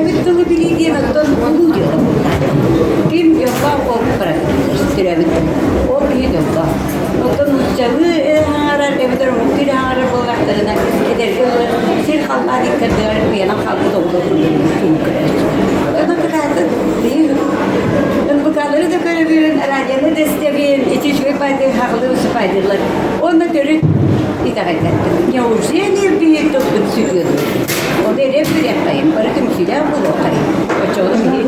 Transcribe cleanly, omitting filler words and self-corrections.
Төрөөбүт тылы билии диэн оттон улуу дьыала буолла. Ким дьоллоох ол барар төрөөбүт тыл. Ол киһи дьоллоох. Оттон нууччалыы эрэ хаҥарар эбэтэр омуктуу эрэ хаҥарар буоллахтарына, эдэргэ олорор сир халлаан иккардыгар уйанан хаалбыт оҕолор курдук көрөөччү. Онон кытаатын НБК-лары да көрөбүн, радионы да истэбин, ити үчүгэй баайдыы хаҕылыы усупайдыыллар. Уонна төрүт итэҕэйбэттим. Неужели биһи тылбыт сүтүө дуо? Ол эрэ билиэххэйин, бары түмсүүлээх буолуоххайын. Оччоҕуна биһи